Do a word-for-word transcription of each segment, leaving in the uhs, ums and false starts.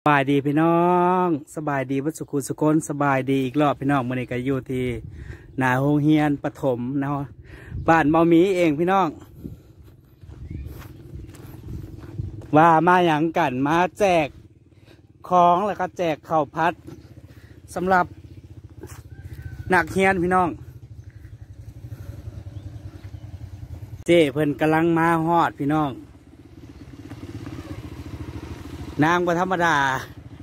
สบายดีพี่น้อง สบายดีเบิดสุขุสุคน สบายดีอีกรอบพี่น้อง มื้อนี้ก็อยู่ที่หน้าโรงเรียนประถมเนาะ บ้านเบาหมีเองพี่น้อง ว่ามาหยังกัน มาแจกของแล้วก็แจกข้าวผัดสำหรับนักเรียนพี่น้อง เจ้เพิ่นกำลังมาฮอดพี่น้อง นางบ่ธรรมดา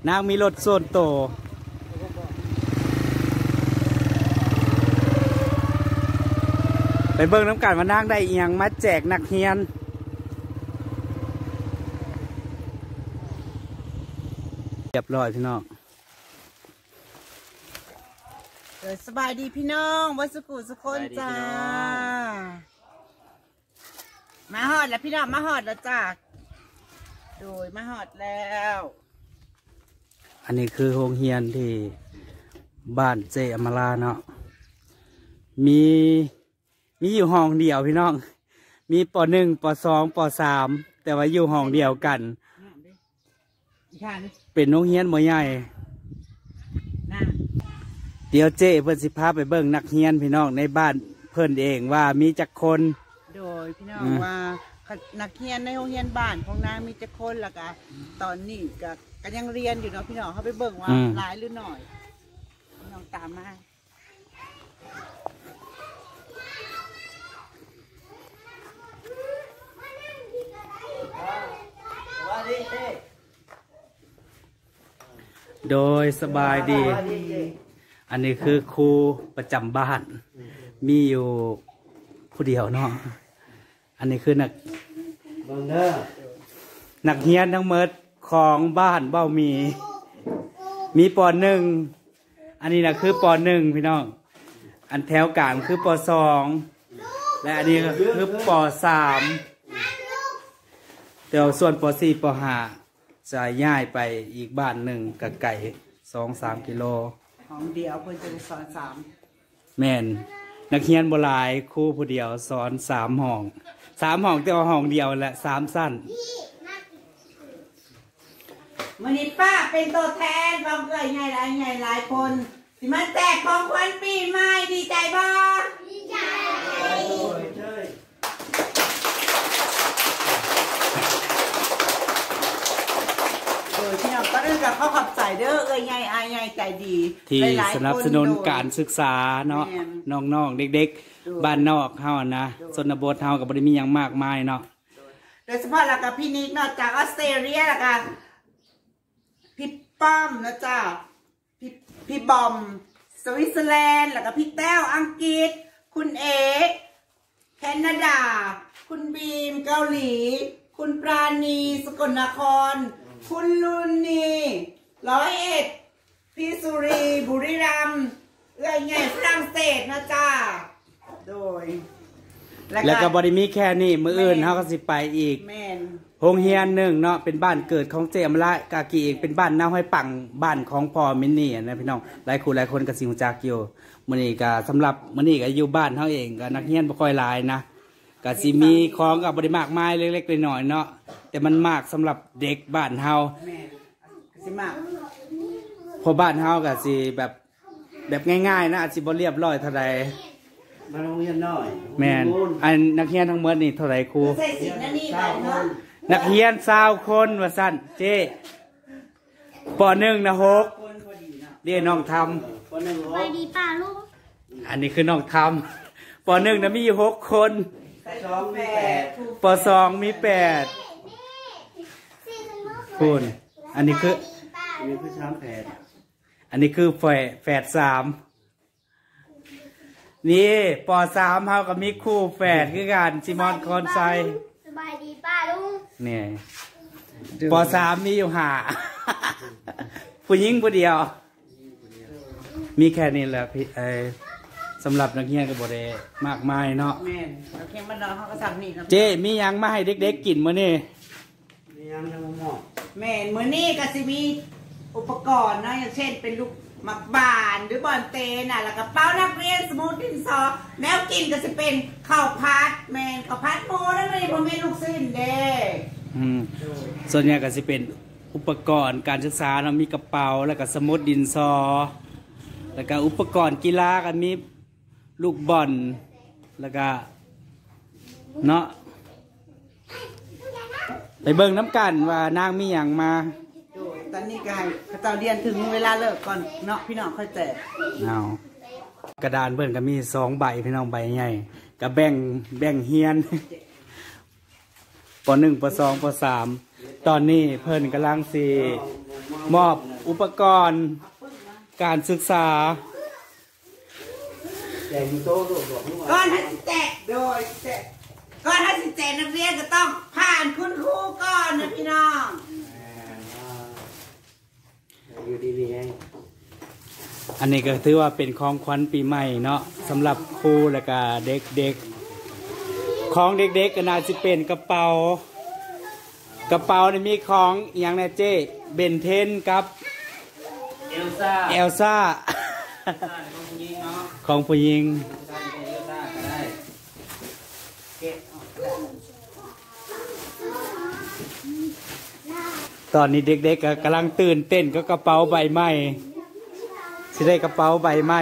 นางมีรถส่วนตัว ไปเบิ่งนำกันว่านางได้อิหยังมาแจกนักเรียน เรียบร้อยพี่น้อง เออสบายดีพี่น้องเบิดสุขุสุคน สบายดี จ้า พี่น้อง มาฮอดแล้วพี่น้องมาฮอดแล้วจ้า โดยมาฮอดแล้ว อันนี้คือโรงเรียนที่บ้านเจอมราเนาะ มี มีอยู่ห้องเดียวพี่น้อง มีป.หนึ่ง ป.สอง ป.สาม แต่ว่าอยู่ห้องเดียวกัน อีกค่ะนี่ เป็นโรงเรียนบ่ใหญ่ นะ เดี๋ยวเจ้เพิ่นสิพาไปเบิ่งนักเรียนพี่น้องในบ้านเพิ่นเองว่ามีจักคน โดยพี่น้อง อืม ว่านักเรียนในโรงเรียนบ้านของนางมีจักคนแล้วก็ตอนนี้ก็ก็ยังเรียนอยู่เนาะพี่น้องเขาไปเบิ่งว่า อืม หลายหรือน้อยพี่น้องตามมา โดยสบายดี อันนี้คือครูประจำบ้าน มีอยู่ผู้เดียวเนาะ อันนี้คือนัก เบิ่งเด้อ นักเรียนทั้งหมดของบ้านเบ้าหมี มี ป.หนึ่ง อันนี้นะคือ ป.หนึ่ง พี่น้อง อันแถวกลางคือ ป.สอง และอันนี้ก็คือ ป.สาม แต่ว่าส่วน ป.สี่ ป.ห้า จะย้ายไปอีกบ้านหนึ่งไกลๆ สองสามกิโล ของเดียวเพิ่นจะสอนสาม แม่น นักเรียนบ่หลาย ครูผู้เดียวสอนสามห้อง สามห้องแต่ว่าห้องเดียวและสามชั้น มื้อนี้ป้าเป็นตัวแทนของเอื้อยใหญ่หลายใหญ่หลายคนสิมาแจกของขวัญปีใหม่ดีใจบ่ โดยพี่น้องก็เรื่องกับขอขอบใจเด้อเอื้อยใหญ่อายใหญ่ใจดี ที่ หลายๆ สนับสนุน คโดย การศึกษาเนาะ แม่น น้องๆเด็ก โดย ๆบ้านนอกเฮานะ โดย ชนบทเฮาก็บ่ได้มีหยังมากมายเนาะ โดยเฉพาะแล้วก็พี่นิกเนาะจากออสเตรเลียแล้วก็พี่ป้อมนะจ๊ะพี่พี่บอมสวิตเซอร์แลนด์แล้วก็พี่แต้วอังกฤษ คุณเอกแคนาดา คุณบีมเกาหลี คุณปราณีสกลนคร คุณลุนนีร้อยเอ็ด พี่สุรีบุรีรัมย์เอื้อยใหญ่ฝรั่งเศสนะจ๊ะ โดย แล้วก็บ่ได้มีแค่นี้ มื้ออื่น แม่น เฮาก็สิไปอีก แม่น โรงเรียนหนึ่งเนาะ เป็นบ้านเกิดของเจอมรากากีเอง เป็นบ้านนาห้อยปัง บ้านของพ่อมินนี่นะพี่น้อง หลายคู่หลายคนก็สิรู้จักอยู่ มื้อนี้ก็สำหรับมื้อนี้ก็อยู่บ้านเฮาเอง ก็นักเรียนบ่ค่อยหลายนะ ก็สิมีของก็บ่ได้มากมาย เล็กๆน้อยๆเนาะ แต่มันมากสำหรับเด็กบ้านเฮา แม่นสิมาก เพราะบ้านเฮาก็สิแบบ แบบง่ายๆนะ อาจสิบ่เรียบร้อยเท่าใด มาโรงเรียนน้อย แม่น โรงเรียน อันนักเรียนทั้งหมดนี่เท่าใดครู ใส่สินนั่นนี่ไปเนาะ นักเรียนซาวคนว่าซั่น เจ้ ป.หนึ่งนะหก คนพอดีเนาะ เรียนน้องทำ ป.หนึ่งห สบาก ยดีป้าลุง อันนี้คือน้องทำ ป.หนึ่งนะมีอยู่หกคน ใส่สองแปด ป.สองมีแปด คุณ อันนี้คือ อันนี้คือสามแปด อันนี้คือแฝด แฝดสาม นี่ ป.สามเฮาก็มีคู่แฝดคือกัน ซิมอนคอนไซ สบายดีป้าลุง นี่ ป.สามมีอยู่ห้า ผู้หญิงผู้เดียว มีแค่นี้แหละพี่ เอ่อ สำหรับนักเรียนก็บ่ได้มากมายเนาะ แม่นเราเพียงบ้านนอกเขาก็สั่งนี่ครับ เจ้มีหยังมาให้เด็กๆกินมื้อนี้ มียังยังมอบ แม่นมื้อนี้ก็สิมีอุปกรณ์เนาะอย่างเช่นเป็นลูกหมากบานหรือบอลเตนน่ะแล้วกระเป๋านักเรียนสมุดดินสอแนวกินก็สิเป็นข้าวผัดแม่นข้าวผัดหมูนั่นเองบ่แม่นลูกชิ้นเด้ อืม ส่วนใหญ่ก็สิเป็น อุปกรณ์การศึกษาเนาะ มีกระเป๋า แล้วก็สมุดดินสอ แล้วก็อุปกรณ์กีฬาก็มีลูกบอล แล้วก็เนาะ ไปเบิ่งน้ำกันว่านางมีหยังมา โดย ตอนนี้ก็ให้เขาเจ้าเรียนถึงเวลาเลิกก่อนเนาะ พี่น้องค่อยแจก เอา กระดานเพิ่นก็มีสองใบพี่น้อง ใบใหญ่ ก็แบ่ง แบ่งเฮียน ป.หนึ่ง ป.สอง ป.สาม ตอนนี้เพิ่นกำลังสิมอบอุปกรณ์การศึกษา ก่อนให้สิแจก โดยแจก ก่อนให้สิแจกนักเรียนก็ต้องผ่านคุณครูก่อนนะพี่น้อง อยู่ดีมีแฮง อันนี้ก็ถือว่าเป็นของขวัญปีใหม่เนาะ สำหรับครูและก็เด็กๆ ของเด็กๆ ก็น่าสิเป็นกระเป๋า กระเป๋านี่มีของอหย่างแน่เจ้ เบนเทนกับ เอลซ่า เอลซ่า เอลซ่าของผู้หญิงเนาะ ของผู้หญิง เอลซ่าก็ได้ ตอนนี้เด็กๆ ก็กำลังตื่นเต้นกับกระเป๋าใบใหม่ สิได้กระเป๋าใบใหม่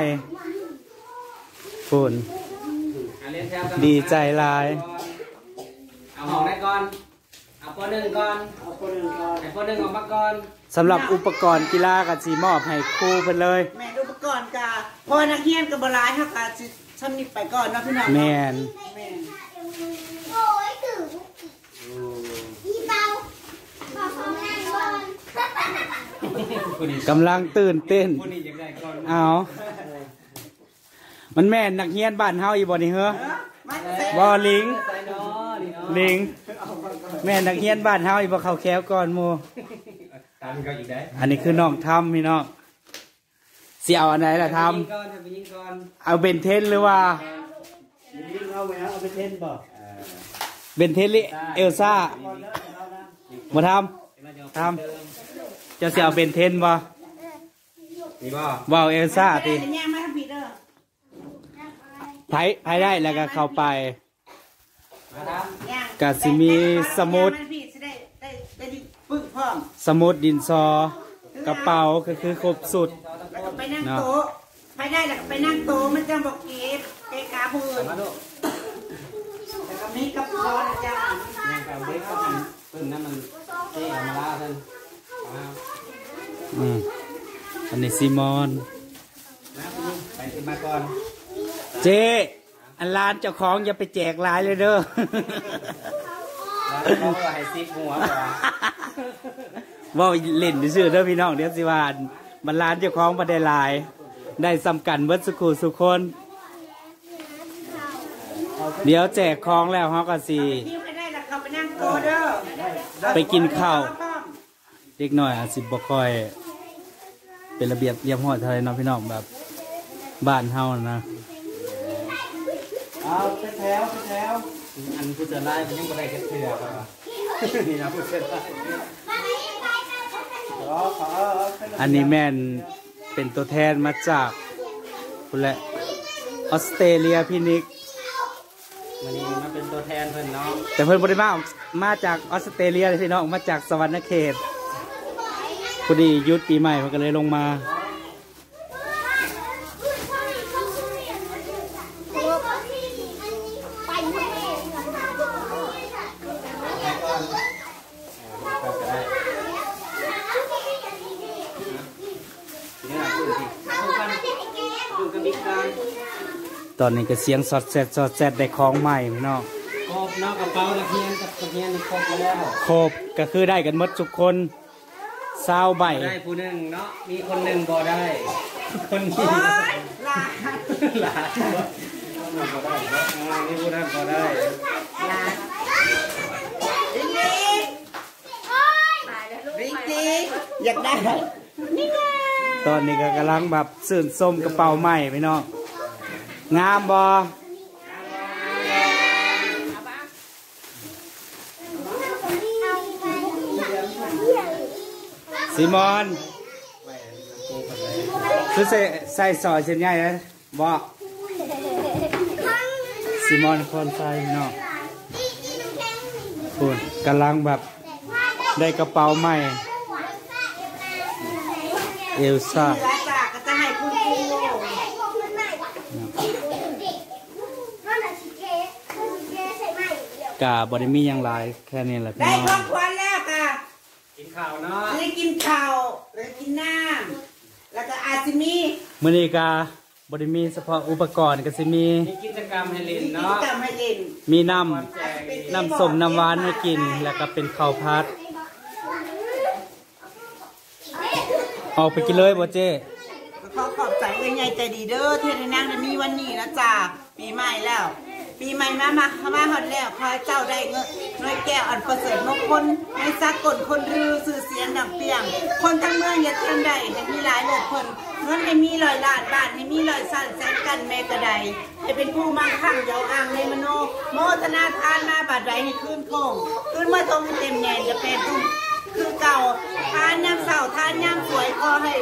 พู้น อ่ะเรียนแถวกัน ดีใจหลาย เอาห้องไหนก่อน เอา ป.หนึ่ง ก่อน เอา ป.หนึ่ง ก่อน ให้ ป.หนึ่ง ออกมาก่อน สำหรับอุปกรณ์กีฬาก็สิมอบให้ครูเพิ่นเลย แม่น อุปกรณ์ก็ เพราะว่านักเรียนก็บ่หลาย เฮาก็สิส่ำนี้ไปก่อนเนาะพี่น้อง แม่น แม่น กำลังตื่นเต้น เอา มันแม่นนักเรียนบ้านเฮาอีบ่นี่เหรอ บ่ ลิง ลิง แม่นนักเรียนบ้านเฮาอีบ่ เข้าแถวก่อนหมู่ อันนี้คือน้องทำพี่น้อง สิเอาอันไหนล่ะทำ เอาเบนเทนหรือว่า เอาไปเอาไปเทนบ่ เบนเทนหรือเอลซ่า มาทำ ทำ เจ้าสิเอาเบนเทนบ่ นี่บ่ บ่เอาเอลซ่าติ ย่างมาทางผิดเด้อ ไผ ไผได้แล้วก็เข้าไป มาทำ ย่าง ก็สิมีสมุด ย่างมาทางผิดสิได้ ได้ ได้ปึ้งพร้อม สมุดดินสอ กระเป๋าก็คือครบสุด แล้วก็ไปนั่งโต๊ะ เนาะ ไผได้แล้วก็ไปนั่งโต๊ะ มันจั่งบ่เกะ เกะกะผู้อื่น มาลูก แล้วก็มีกระเป๋านะจ๊ะ ย่างไปเอาเด็กก็หันปึ้งนั่นมันเจ๊เอามาล่าเพิ่น เอามา อืม อันนี้ซีมอน นะไปสิมาก่อน เจ๊ อันร้านเจ้าของอย่าไปแจกหลายเลยเด้อ ร้านเขาก็ให้สิบหัวก่อน เว้าเล่นซื่อๆเด้อพี่น้อง เดี๋ยวสิว่ามันร้านเจ้าของบ่ได้หลาย ได้ส่ำกันเบิดสุขูสุคน เดี๋ยวแจกของแล้วเฮาก็สิ คิวให้ได้แล้วเขาไปนั่งโต๊ะเด้อ ไปกินข้าว เด็กน้อยอาจสิบ่ค่อยเป็นระเบียบเรียบร้อยเท่าไหร่เนาะพี่น้อง แบบบ้านเฮานะ เอาเป็นแถวเป็นแถว อันผู้เสือลายมันยังบ่ได้จักเทื่อครับ นี่นะผู้เสือลาย ขอขอเอาเป็นระเบียบ อันนี้แม่นเป็นตัวแทนมาจากพุ้นแหละ ออสเตรเลียพี่นิก มื้อนี้มาเป็นตัวแทนเพิ่นเนาะ แต่เพิ่นบ่ได้มา มาจากออสเตรเลียเลยพี่น้อง มาจากสะหวันนะเขต พอดีหยุดปีใหม่เพิ่นก็เลยลงมา ตอนนี้ก็เสียงซอดแซดซอดแซดได้ของใหม่พี่น้อง ครบเนาะ กระเป๋านักเรียนกับนักเรียนนี่ครบแล้ว ครบ ก็คือได้กันหมดทุกคน ซาวใบ ได้ผู้หนึ่งเนาะ มีคนหนึ่งบ่ได้ คนนี้ หลาน หลานบ่ได้เนาะ อ่า มีผู้นั้นบ่ได้ หลาน ริงจริง อยากได้ ตอนนี้ก็กำลังแบบชื่นชมกระเป๋าใหม่พี่น้อง งามบ่ ซีมอน คือใส่ ใส่สอยเส้นใหญ่นะ บ่ ซีมอนคอนไซเนาะ พู้น กำลังแบบได้กระเป๋าใหม่ เอลซ่า ที่เหลือจ้ะก็จะให้คุณครู กะบ่ได้มีหยังหลาย แค่นี้แหละพี่ ได้ น้อง ของขวัญแล้วค่ะ กินข้าวเนาะ ได้กินข้าว ได้กินน้ำ แล้วก็อาจสิมี มื้อนี้กะบ่ได้มีเฉพาะอุปกรณ์ ก็สิมี มีกิจกรรมให้เล่น มีกิจ เนาะ กรรมให้เล่น มีน้ำ น้ำส้มน้ำหวานให้กิน แล้วก็เป็นข้าวผัด ออกไปกินเลยบ่เจ้ ขอขอบใจเอื้อยใหญ่ใจดีเด้อ ที่ได้นางได้มีวันนี้นะจ๊ะ ปีใหม่แล้ว ปีใหม่มา มา มาฮอดแล้ว ขอให้เจ้าได้เงิน หน่วยแก้วอันประเสริฐมงคล ให้สากลคนรือ ชื่อเสียงดังเปรียง คนทั้งเมืองอย่าเทียมได้ ให้มีหลายเลิศเพิ่น เงินให้มีร้อยล้าน บ้านให้มีร้อยชั้น แสนกันแม่กระได ให้เป็นผู้มั่งคั่งเยาว์อ้างในมโน โมทนาทานมาบาดใดให้คืนคง คืนมาทงให้เต็มแหน่น อย่าแปรปรุงคือเก่า ทานยามเช้า ทานยามสวย ขอให้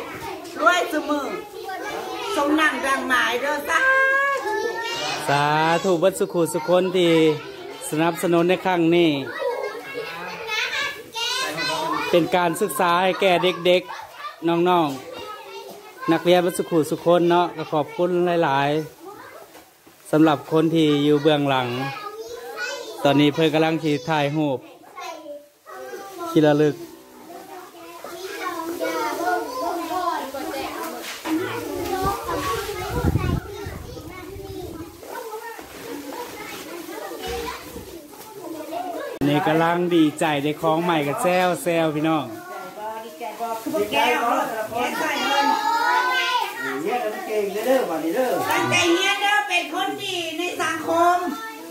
รวยเสมอ สมนั่งดังหมายเด้อ สาธุ สาธุ เบิดสุขุสุคนที่สนับสนุนในครั้งนี้ เป็นการศึกษาให้แก่เด็กๆ น้องๆ นักเรียนเบิดสุขุสุคนเนาะ ก็ขอบคุณหลายๆ สำหรับคนที่อยู่เบื้องหลัง ตอนนี้เพิ่นกำลังสิถ่ายรูปที่ระลึก นี่กำลังดีใจได้ของใหม่กับแซวแซวพี่น้อง ดีใจบ่ คือพวกแกเอารถแกใส่เงิน เฮียนแล้วมันเก่งเด้อ บัดนี้เด้อ ตั้งใจเฮียนเด้อ เป็นคนดีในสังคม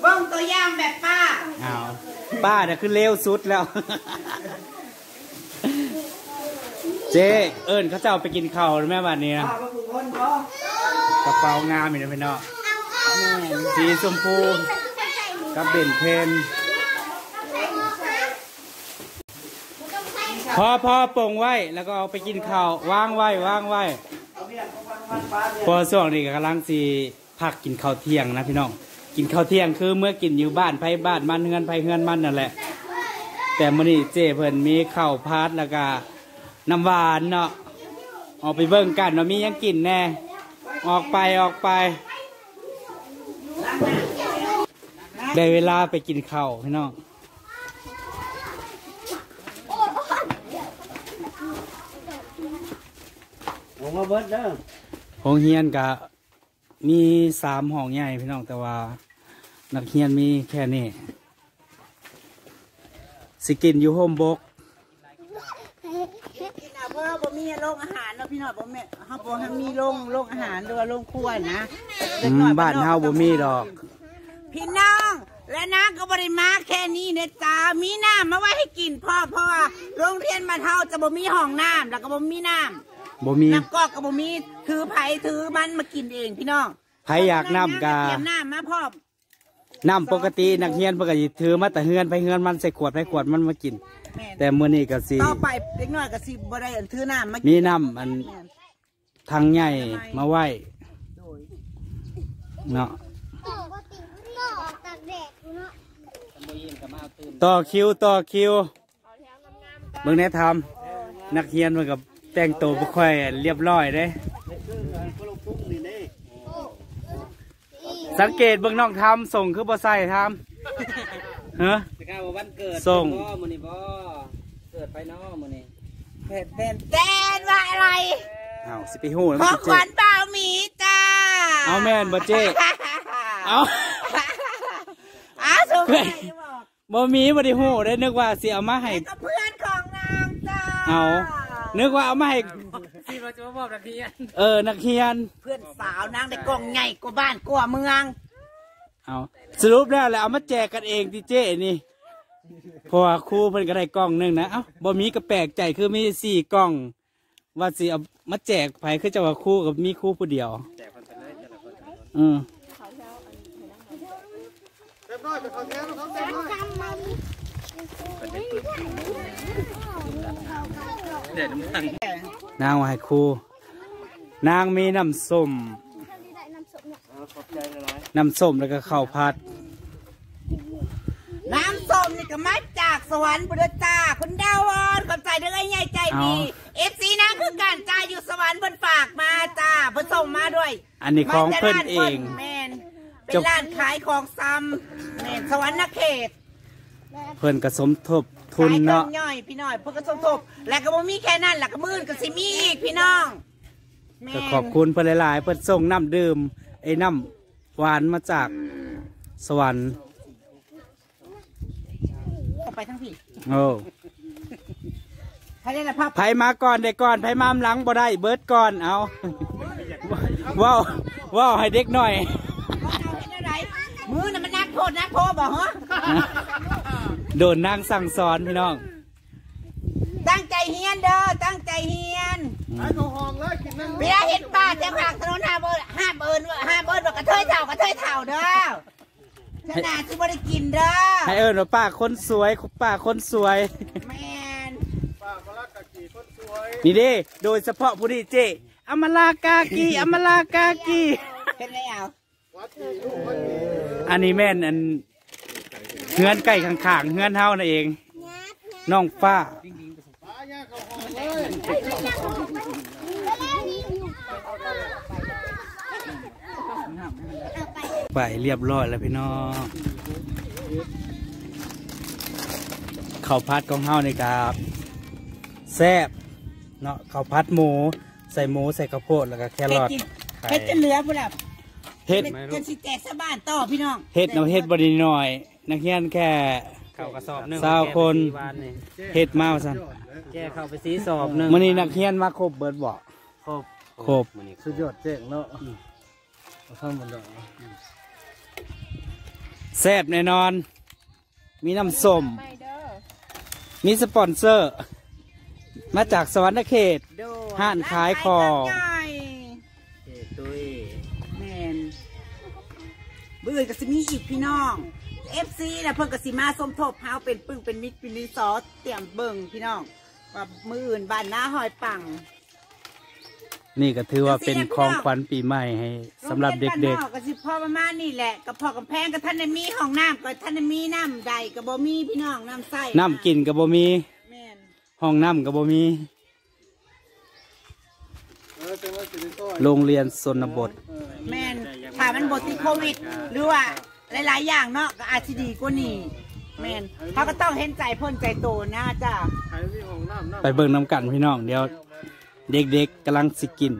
เบิ่งตัวอย่างแบบป้า อ้าว ป้าเนี่ยคือเลวสุดแล้ว เจ้ เอิ้นเขาเจ้าไปกินข้าวแม่บัดนี้นะ ป้าก็คือคนเนาะ กระเป๋างามอยู่นะพี่น้อง สีชมพู กับเบนเพน พอ พอปงไว้ แล้วก็เอาไปกินข้าว วางไว้ วางไว้ เพราะช่วงนี้ก็กำลังสิพักกินข้าวเที่ยงนะพี่น้อง กินข้าวเที่ยงคือเมื่อกินอยู่บ้านไผบ้านมัน เฮือนไผเฮือนมันนั่นแหละ แต่มื้อนี้เจ้เพิ่นมีข้าวผัดแล้วก็น้ำหวานเนาะ ออกไปเบิ่งกันว่ามีหยังกินแน่ ออกไป ออกไป ได้เวลาไปกินข้าวพี่น้อง ลงมาเบิดเด้อ โรงเรียนกะมีสามห้องใหญ่พี่น้อง แต่ว่านักเรียนมีแค่นี้ สิกินอยู่โฮมบก กินเอา เพราะว่าบ่มีโรงอาหารเนาะพี่น้อง บ่แม่น เฮาบ่ทันมีโรง โรงอาหารหรือว่าโรงครัวนะ อืม บ้านเฮาบ่มีดอก พี่น้อง และนางก็บ่ได้มาแค่นี้นะจ๊ะ มีน้ำมาไว้ให้กินพร้อม เพราะว่าโรงเรียนบ้านเฮาจะบ่มีห้องน้ำ แล้วก็บ่มีน้ำ บ่มี น้ำก๊อกก็บ่มี ถือไผถือมันมากินเองพี่น้อง ไผอยากน้ำกะ เตรียมน้ำมาพร้อม น้ำปกตินักเรียนเพิ่นก็สิถือมาแต่เฮือนไผเฮือนมัน ใส่ขวดไผขวดมันมากิน แม่น แต่มื้อนี้ก็สิ ต่อไปเด็กน้อยก็สิบ่ได้ถือน้ำมากิน มีน้ำอัน แม่น ถังใหญ่มาไว้ โดย เนาะ ต่อบ่ติด ต่อตากแดดอยู่เนาะ ต่อคิว ต่อคิว เบิ่งแหน่ทำ นักเรียนมันก็แต่งตัวบ่ค่อยเรียบร้อยเด้ สังเกตเบิ่งน้องทำ ส่งคือบ่ใส่ทำ ฮะ สิกล้าว่าวันเกิด ส่ง บ่มื้อนี้บ่ เกิดไผน้อมื้อนี้ แทน แทน แทนว่าอะไร อ้าว สิไปฮู้ ของขวัญบ่าวหมีจ้า เอาแม่นบ่เจ้ เอา อ้าว สงสัยบอก บ่มี บ่ได้ฮู้เด้ นึกว่าสิเอามาให้ ก็เพื่อนของนางจ้า เอา นึกว่าเอามาให้ สิว่าจะมาบอกนักเรียน เออ นักเรียน เพื่อนสาวนางได้กล่องใหญ่กว่าบ้านกว่าเมือง เอา สรุปแล้วแหละ เอามาแจกกันเองติเจ้นี่ เพราะว่าครูเพิ่นก็ได้กล่องหนึ่งนะ เอ้า บ่มีก็แปลกใจ คือมีสี่กล่อง ว่าสิเอามาแจกไผ คือจะว่าครูกับมีครูผู้เดียว แจกเพิ่นไปเลยแต่ละคน อืม เดี๋ยวน้ำตาล นางว่าให้ครู นางมีน้ำส้ม น้ำส้มแล้วก็ข้าวผัด น้ำส้มนี่ก็มาจากสวรรค์พุทธเจ้า คุณดาวอน ขอบใจเด้อ ใหญ่ใจดี เอา เอฟซี นางคือกันจ้า อยู่ สวรรค์เพิ่นฝากมาจ้า เพิ่นส่งมาด้วย อันนี้ของเพิ่นเอง แม่น เป็นร้านขายของซำ แม่น สวรรค์นเขต เพิ่นก็สมทบทุนเนาะ ขายเครื่องย่อยพี่น้อง เพิ่นก็สมทบ แล้วก็บ่มีแค่นั้น แล้วก็มื้ออื่นก็สิมีอีกพี่น้อง แม่น ก็ขอบคุณเพิ่นหลายๆ เพิ่นส่งน้ำดื่ม ไอ้น้ำหวานมาจากสวรรค์ เอาไปทั้งพี่ โอ้ ใครได้ละภาพ ไผมาก่อนได้ก่อน ไผมาหลังบ่ได้ เบิดก่อน เอา เว้า เว้าให้เด็กน้อย เอาเฮ็ดแนวใด มือน่ะมันหนักโพดหนักโพบ่ฮะ โดนนางสั่งสอนพี่น้อง ตั้งใจเฮียนเด้อ ตั้งใจเฮียน อืม เวลาเห็นป้าแถวข้างถนนห้ามเอิ้น ห้ามเอิ้นว่า ห้ามเอิ้นว่ากระเทยเฒ่า กระเทยเฒ่าเด้อ ฉันน่าสิบ่ได้กินเด้อ ให้เอิ้นว่าป้าคนสวย ป้าคนสวย แม่น นี่เด้ โดยเฉพาะผู้นี้เจ้ อำมาลากากี อำมาลากากี เฮ็ดแล้ว อันนี้แม่นอัน เฮือนใกล้ข้างๆ เฮือนเฮานั่นเอง น้องฟ้า ไปเรียบร้อยแล้วพี่น้อง ข้าวผัดของเฮานี่ก็แซ่บเนาะ ข้าวผัดหมู ใส่หมู ใส่ข้าวโพด แล้วก็แครอท เฮ็ดกิน ไข่ เฮ็ดจนเหลือพุ้นล่ะ เฮ็ด เฮ็ดจนสิแจกชาวบ้านต่อพี่น้อง เฮ็ดเนาะ เฮ็ดบ่ได้น้อย นักเรียนแค่ เข้ากระสอบหนึ่ง ซาวคน แก้ไปสี่วันนี่ เฮ็ดมาว่าซั่น แก้เข้าไปสี่สอบหนึ่ง มื้อนี้นักเรียนมาครบเบิดบ่ ครบ ครบ มื้อนี้ สุดยอดเจ๋งเนาะ อืม บ่ธรรมดา แซ่บแน่นอน มีน้ำส้ม ไม่เด้อ มีสปอนเซอร์ มาจากสวรรณเขต โดย ร้านขายของ ร้านขายเครื่องย่อย เจตุ้ย แม่น มื้ออื่นก็สิมีอีกพี่น้อง เอฟซี น่ะเพิ่นก็สิมาสมทบเฮาเป็นปึ้งเป็นมิตรเป็นรีสอร์ท เตรียมเบิ่งพี่น้อง ว่ามื้ออื่นบ้านนาหอยปัง นี่ก็ถือว่าเป็นของขวัญปีใหม่ให้สำหรับเด็กๆ โรงเรียนบ้านนอกก็สิพอประมาณนี้แหละ กระเพาะกำแพงก็ทันได้มี ห้องน้ำก็ทันได้มี น้ำใดก็บ่มีพี่น้อง น้ำใช้ น้ำกินก็บ่มี แม่น ห้องน้ำก็บ่มี เออ จังว่าสิได้ซอย โรงเรียนชนบท เออ แม่น ถ้ามันบ่ติดโควิด หรือว่าหลายๆ อย่างเนาะ ก็อาจสิดีกว่านี้ แม่น เฮาก็ต้องเห็นใจเพิ่นใจโตนะจ้า ใครมีห้องน้ำน้ำ ไปเบิ่งนำกันพี่น้อง เดี๋ยวเด็กๆกำลังสิกิน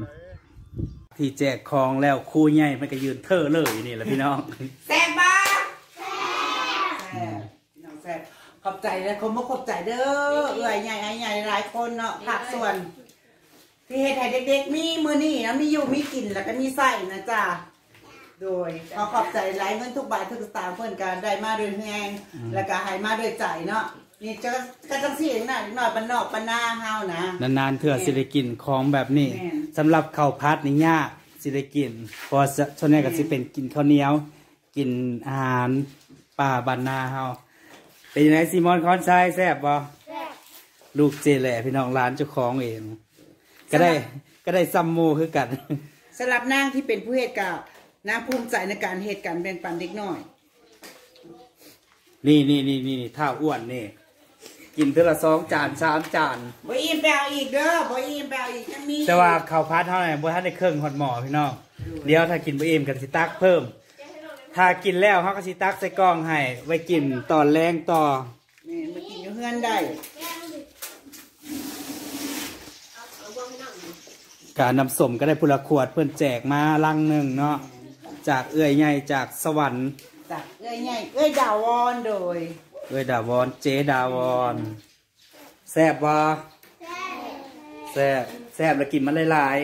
ที่แจกของแล้ว ครูใหญ่มันก็ยืนเท่อเลยอยู่นี่แหละพี่น้อง แซ่บบ่ แซ่บ พี่น้องแซ่บ ขอบใจและขอบมกขอบใจเด้อ เอื้อยใหญ่อ้ายใหญ่หลายคนเนาะ ภาคส่วน ที่เฮ็ดให้เด็กๆมีมื้อนี้นะ มีอยู่มีกินแล้วก็มีใช้นะจ้า โดยขอขอบใจหลาย เงินทุกบาททุกสตางค์เพิ่นก็ได้มาด้วยแฮง อืม แล้วก็ให้มาด้วยใจเนาะ นี่จะ ก็จังซี่นะ เด็กน้อยบ้านนอกบ้านนาเฮานะ นานๆเทื่อสิได้กินของแบบนี้ แม่น สำหรับข้าวผัดนี่ยากสิได้กิน เพราะส่วนใหญ่ก็สิเป็นกินข้าวเหนียว กินอาหารป่าบ้านนาเฮา เป็นจั่งใด ซีมอนคอนไซ แซ่บบ่ แซ่บ ลูกเจแหล่พี่น้อง หลานเจ้าของเอง ก็ได้ สำหรับ ก็ได้ซ่ำหมู่คือกัน สำหรับนางที่เป็นผู้เฮ็ดก็ นางภูมิใจในการเฮ็ด การแบ่งปันเด็กน้อย นี่นี่นี่นี่ ท้าวอ้วนนี่ กินเทื่อละสองจานสามจาน บ่อิ่มไปเอาอีกเด้อ บ่อิ่มไปเอาอีก ยังมี แต่ว่าข้าวผัดเฮาเนี่ยบ่ทันได้เคิ่งฮอดหม้อพี่น้อง เดี๋ยวถ้ากินบ่อิ่มก็สิตักเพิ่ม ถ้ากินแล้วเฮาก็สิตักใส่กล่องให้ ไว้กินตอนแลงต่อ แม่น มากินอยู่เฮือนได้ กาน้ำส้มก็ได้พุ้นละขวด เพิ่นแจกมาลังหนึ่งเนาะ จากเอื้อยใหญ่จากสวรรค์ จากเอื้อยใหญ่ เอื้อยดาวอนโดย เอื้อยดาวอน เจดาวอน แซ่บบ่ แซ่บ แซ่บแล้วกินมาหลาย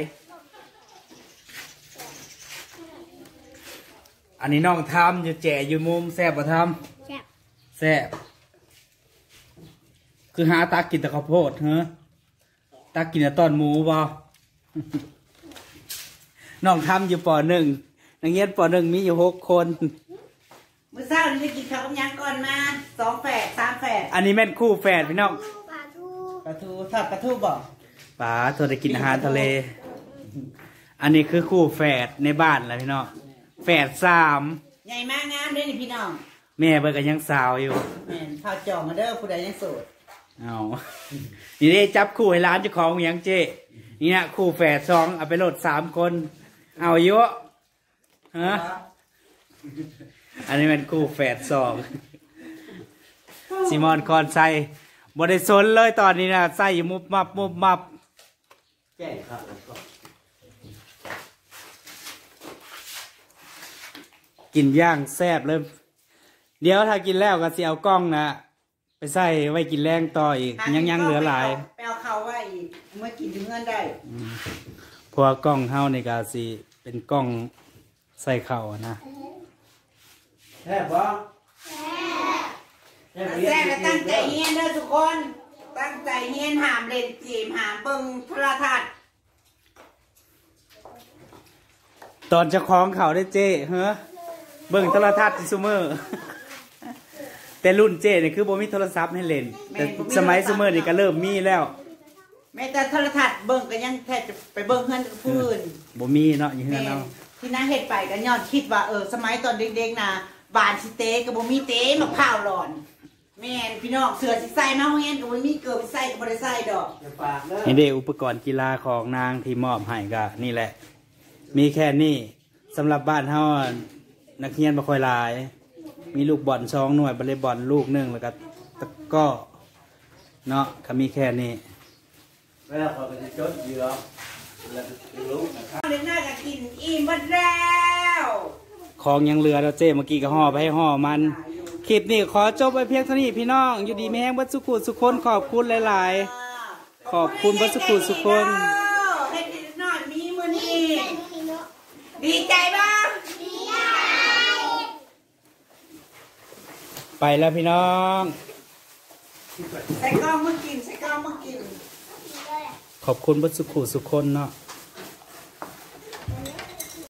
ๆ อันนี้น้องทำอยู่แจอยู่มุม แซ่บบ่ทำ แซ่บ แซ่บ คือหาตักกินแต่ข้าวโพดเหรอ ตักกินแต่ตอนหมูบ่ น้องทำอยู่ ป.หนึ่ง นักเรียน ป.หนึ่ง มีอยู่หกคน มื้อเช้านี้ได้กินข้าวกับหยังก่อนมา สองแฝด สามแฝด อันนี้แม่นคู่แฝดพี่น้อง ปลาทู ปลาทู ทอดปลาทูบ่ ปลาทู ได้กินอาหารทะเล อันนี้คือคู่แฝดในบ้านแหละพี่น้อง แฝดสาม ใหญ่มากงามเด้อนี่พี่น้อง แม่เพิ่นก็ยังสาวอยู่ แม่น ข้าวจองมาเด้อ ผู้ใดยังโสด เอา นี่เด้ จับคู่ให้หลานเจ้าของหยังเจ้ นี่นะ คู่แฝดสอง เอาไปโหลดสามคน เอาเยอะฮะ อันนี้เป็นคู่แฝดสอง ซิมอนคอนไซบ่ได้สนเลยตอนนี้นะ ใส่อยู่มุบมับมุบมับ แจ้งครับ กินอย่างแซ่บเลย เดี๋ยวถ้ากินแล้วก็สิเอากล้องนะ ไปใส่ไว้กินแลงต่ออีก ยังยังเหลือหลาย ไปเอาเขาไว้อีก เมื่อกินอยู่เฮือนได้ อืม เพราะว่ากล้องเฮานี่ก็สิเป็นกล้องใส่เข้าอะนะ แซ่บบ่ แซ่บ แซ่บ แล้วตั้งใจเรียนเด้อทุกคน ตั้งใจเรียน ห้ามเล่นเกม ห้ามเบิ่งโทรทัศน์ ตอนเจ้าของเขาได้เจ้เฮ้อ เบิ่งโทรทัศน์ซุมื้อ แต่รุ่นเจ้นี่คือบ่มีโทรศัพท์ให้เล่น แม่น แต่ บ่มี สมัย โทรศัพท์ ซุมื้อนี่ก็เริ่มมีแล้ว แม้แต่โทรทัศน์เบิ่งก็ยังแทบจะไปเบิ่งเฮือนผู้อื่น บ่มีเนาะ อยู่เฮือนเฮา แม่น ที่นางเฮ็ดไปก็ย้อนคิดว่า เออ สมัยตอนเด็กๆนะ บานสิเตก็บ่มีเต มะพร้าวหล่อน แม่นพี่น้อง เสื้อสิใส่มาโรงเรียนก็บ่มี เกิบสิใส่ก็บ่ได้ใส่ดอก อย่าปากเด้อ นี่เด้ อุปกรณ์กีฬาของนางที่มอบให้ก็นี่แหละ มีแค่นี้ สำหรับบ้านเฮาอะ นักเรียนบ่ค่อยหลาย มีลูกบอลสองหน่วย วอลเลย์บอลลูกหนึ่ง แล้วก็ตะกร้อเนาะ ก็มีแค่นี้ แล้วข้อยก็สิจดเหยื่อ แล้วก็สิลงนะครับ เด็กน้อยก็กินอิ่มหมดแล้ว ของยังเหลือเนาะเจ้ เมื่อกี้ก็ห่อไปให้ห่อมัน คลิปนี้ขอจบไว้เพียงเท่านี้พี่น้อง อยู่ดีมีแฮงเบิดสุขุสุคน ขอบคุณหลายๆ ขอบคุณเบิดสุขุสุคน เฮ็ดให้เด็กน้อยมีมื้อนี้ ดีใจบ่ ไปแล้วพี่น้อง ใส่กล้องมากิน ใส่กล้องมากิน ขอบคุณเบิดสุขุสุคนเนาะ